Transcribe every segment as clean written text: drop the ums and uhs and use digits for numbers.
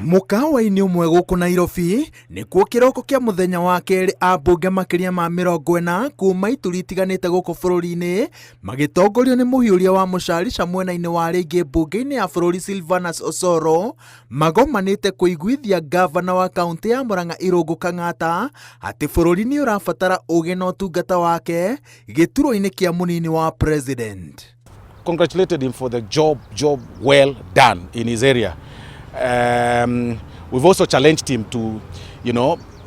Mũkawa-inĩ ũmwe gũkũ Nairobi nĩkuo kĩroko kĩa mũthenya wa kerĩ ambunge makĩria ma 40 kuma ituri itiganĩte gũkũ bũrũri-inĩ magĩtongorio nĩ mũhiũria wa mũcarica mwena-inĩ wa rĩngĩ mbunge-inĩ ya bũrũri Silvanus Osoro magomanĩte kũiguithia ngavana wa kaũntĩ ya Murang'a Irũngũ Kang'ata atĩ bũrũri nĩ ũrabatara ũgĩ na ũtungata wake gĩturwa-inĩ kĩa mũnini wa president. Congratulated him for the job well done in his area. We've also challenged him to,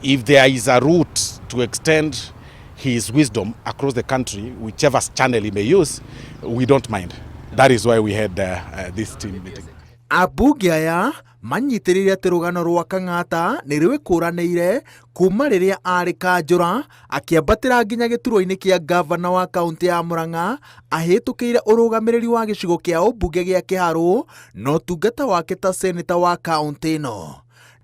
if there is a route to extend his wisdom across the country, whichever channel he may use, we don't mind. That is why we had this team meeting. Ambunge aya manyitĩrĩire atĩ rũgano rwa Kang'ata nĩ rwĩkũranĩire kuma rĩrĩa arĩ kanjũra akĩambatĩra nginya gĩturwa-inĩ kĩa ngavana wa kaũntĩ ya Murang'a ahĩtũkĩire ũrũgamĩrĩri wa gĩcigo kĩa ũmbunge gĩa Kĩharũ na ũtungata wake ta seneta wa kaũntĩ ĩno.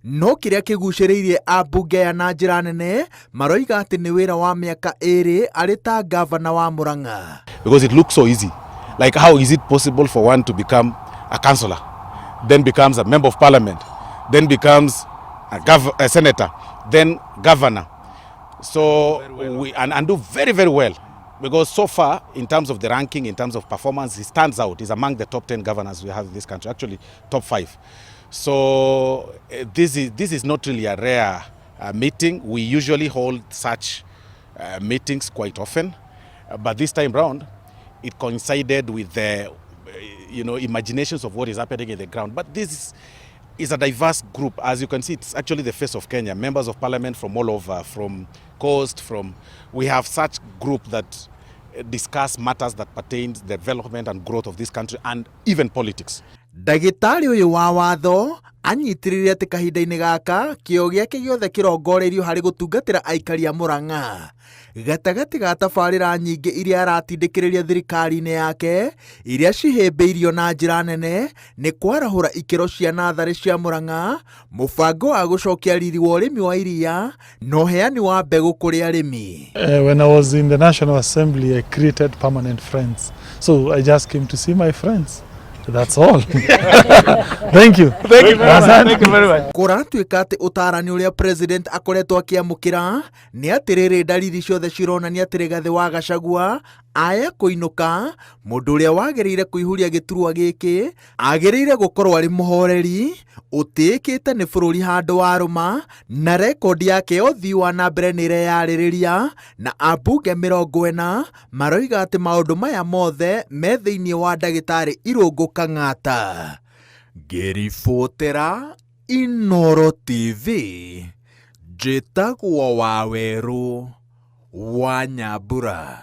No kĩrĩa kĩgucĩrĩirie ambunge aya na njĩra nene maroiga atĩ nĩ wĩra wa mĩaka 2 arĩ ta ngavana wa Murang'a. Because it looks so easy. Like, how is it possible for one to become a councillor, then becomes a member of parliament, then becomes a senator, then governor? So we and do very, very well. Because so far, in terms of the ranking, in terms of performance, he stands out. He's among the top 10 governors we have in this country, actually top 5. So this is not really a rare meeting. We usually hold such meetings quite often, but this time round, it coincided with the imaginations of what is happening in the ground. But this is a diverse group. As you can see, it's actually the face of Kenya. Members of parliament from all over, from coast, from we have such group that discuss matters that pertain to the development and growth of this country and even politics. Ndagĩtarĩ ũyũ wa watho anyitĩrĩire atĩ kahinda-inĩ gaka kĩo gĩake gĩothe kĩrongoreirio harĩ gũtungatĩra aikari a Murang'a gatagatĩ ga tabarĩra nyingĩ iria aratindĩkĩrĩria thirikari-inĩ yake iria cihĩmbĩirio na njĩra nene nĩ kwarahũra ikĩro cia natharĩ cia Murang'a, mũbango wa gũcokia riri wa ũrĩmi wa iria na ũheani wa mbegũ kũrĩ arĩmi. When I was in the National Assembly, I created permanent friends. So I just came to see my friends. That's all. Thank you. Thank you very much. Thank you very much. Kũratuĩka atĩ ũtarani ũrĩa president akoretwo akĩamũkĩra nĩ atĩ rĩrĩ ndariri ciothe cironania atĩ Rigathĩ wa Gachagua aya kũinũka mũndũ ũrĩa wagĩrĩire kũihũria gĩturwa gĩkĩ agĩrĩire gũkorwo arĩ mũhoreri ũtĩĩkĩte nĩ bũrũri handũ warũma na rekondi yake ya ũthii wa na mbere nĩ ĩreyarĩrĩria na ambunge 40 maroiga atĩ maũndũ maya mothe me thĩinĩ wa ndagĩtarĩ Irũngũ Kang'ata. Ngĩribotera Inooro TV njĩtagwo Wawerũ wa Nyambura.